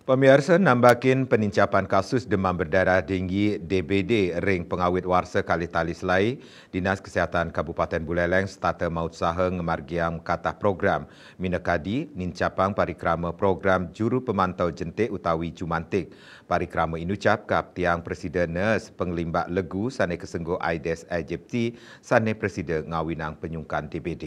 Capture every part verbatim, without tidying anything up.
Pamiarsa, nambakin penincapan kasus demam berdarah denggi D B D ring pangawit warsa kalih tali selai, Dinas Kesihatan Kabupaten Buleleng setata mautsaha ngamargiang katah program, minakadi nincapang parikrama program Juru Pemantau Jentik utawi Jumantik. Parikrama inucap kaaptiang prasida nurse pangelimbak legu sane kasengguh Aedes aegypti sane prasida ngawinang panyungkan D B D.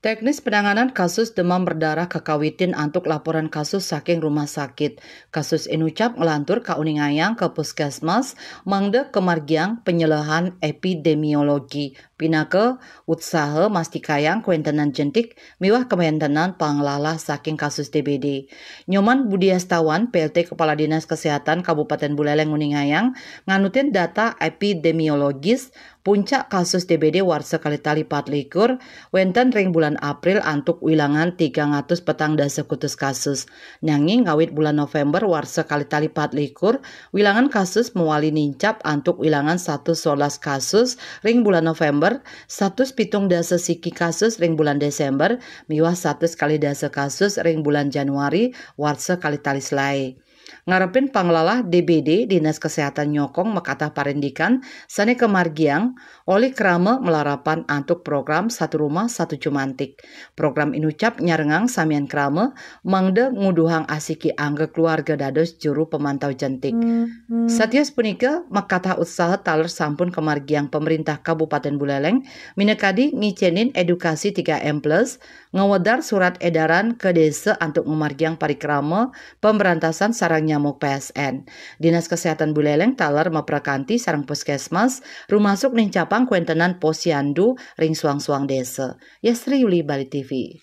Teknis penanganan kasus demam berdarah kakawitin antuk laporan kasus saking rumah sakit. Kasus inucap nglantur kauningayang ka puskesmas mangda kamargiang panyelehan epidemiologi, pinaka utsaha mastikayang kawentenan jentik miwah kawentenan panglalah saking kasus D B D. Nyoman Budi Astawan, P L T Kepala Dinas Kesehatan Kabupaten Buleleng, nguningayang nganutin data epidemiologis, puncak kasus D B D warsa kalih tali patlikur wenten ring bulan April antuk wilangan tigang atus petang dasa kutus kasus. Nanging ngawit bulan November warsa kalih tali patlikur, wilangan kasus mawali nincap antuk wilangan satus solas kasus ring bulan November, satus pitung dasa siki kasus ring bulan Desember, miwah satus kalih dasa kasus ring bulan Januari warsa kalih tali selai. Ngarepin panglalah D B D, Dinas Kesehatan nyokong makatah parindikan sane kamargiang olih krama malarapan antuk program Satu Rumah Satu Jumantik. Program inucap nyarengang samian krama mangda nguduhang asiki angga keluarga dados juru pemantau jentik. Satios punika, makatah utsaha taler sampun kamargiang pemerintah Kabupaten Buleleng, minakadi ngicenin edukasi tiga M plus, ngawedar surat edaran ka desa antuk ngamargiang parikrama pemberantasan sarang nyamuk P S N. Dinas Kesehatan Buleleng taler maprakanti sareng puskesmas, rumasuk nincapang kawentenan posyandu ring suang-suang desa. Yastri Yuli, Bali T V.